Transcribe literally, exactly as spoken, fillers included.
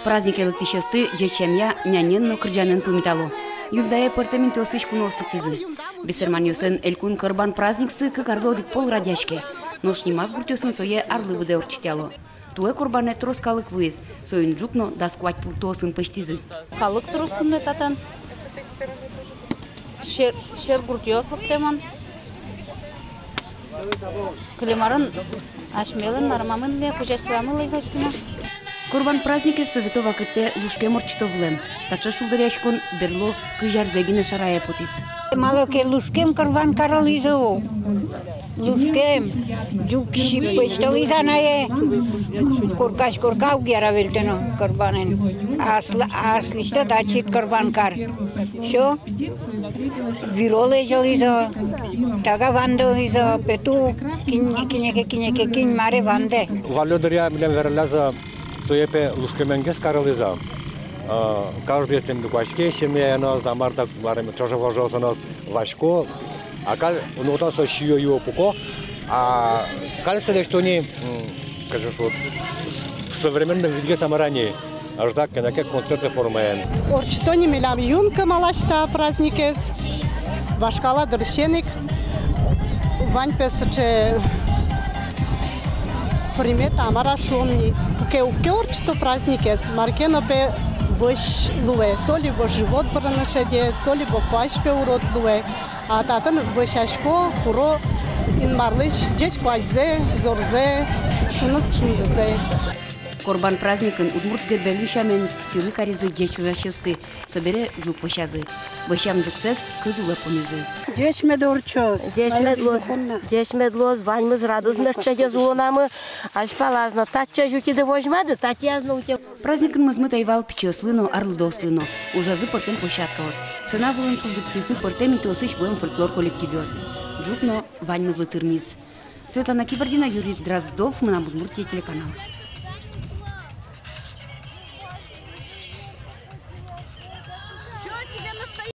Празднике лыктӥсьёсты ӟеч сямъя нянен но кырӟанэн пумитало. Юндае пӧртэм интыосысь куноос лыктӥзы. Бесерманъёслэн элькун Корбан праздниксы кык арлы одӥг пол радъяське. Нош нимаз гуртъёсын сое арлы быдэ ортчытъяло. Туэ Корбанэ трос калык вуиз, соин ӝук но дас куать пуртоосын пӧзьтӥзы. Калык трос туннэ татын. Сьӧр, сьӧр гуртъёс лыктэмын. Кылем арын асьмелэн, мар-мамын луэ, кузясь сюлэмын луэ, значит, на. Корбан праздникез совето вакытэ лушкем ортчыто вылэм. Таӵе шулдыръяськон берло кызь арзэ гинэ шарае потӥз. Малы ке лушкем Корбан карылӥзы. Лушкем, ӟуч сип пӧзьтылӥзы анае, коркась корка уг яра вылтыны Корбанэн. Аслы, аслэсьтыд ачид Корбан кар. Всё. Виро лэзьылӥзы, тага вандылӥзы, петух, кинь, кинь ке, кинь ке, кинь маре вандэ. Валлё дыръя милям вераллязы, сое пе лушкемгес карылӥзы. Э, каждый тӥни люкаське семьяеныз, а мар та, мар ӵоже вожоосыныз васько. А каль, ну, вот со сиё-юо пуко, а каль со лэсьто ни, м, как же вот, с-, современной видгес, а мар ини. Ӧжытак кӧня ке концертной формаен. Ортчыто ни милям юн кемалась та праздникез. Вашкала дырысен ик. Вань пе сыӵе примета, мар-а шуом ни. Куке уг ке ортчыто праздникез, мар ке но пе вӧсь луэ. То ли бо живот бырыны шеде, то ли бо куазь пе урод луэ. А татын вӧсясько, куро Инмарлэсь ӟеч куазьзэ, зорзэ, шуныт шундызэ. Корбан праздникын удмурт Герберлы сямен сӥлы каризы ӟеч ужасьёсты, собере ӝук вӧсязы. Вӧсям ӝуксэс кыз улэ понӥзы. Ӟеч мед ортчоз. Ӟеч мед луоз, ӟеч мед луоз, ваньмыз радыз мед шедёз улонамы, азьпалаз но. Татчыозь утиды возьмады, татчыяз но уте. Праздникын мӧзмыт ӧй вал пичиослы но, арлыдоослы но. Ужазы пӧртэм площадкаос. Сцена вылын шулдыртӥзы пӧртэм интыосысь вуэм фольклор коллективъёс. Ӝук но ваньмызлы тырмиз. Светлана Кибардина, Юрий Дроздов, «Мынам Удмуртие» телеканал.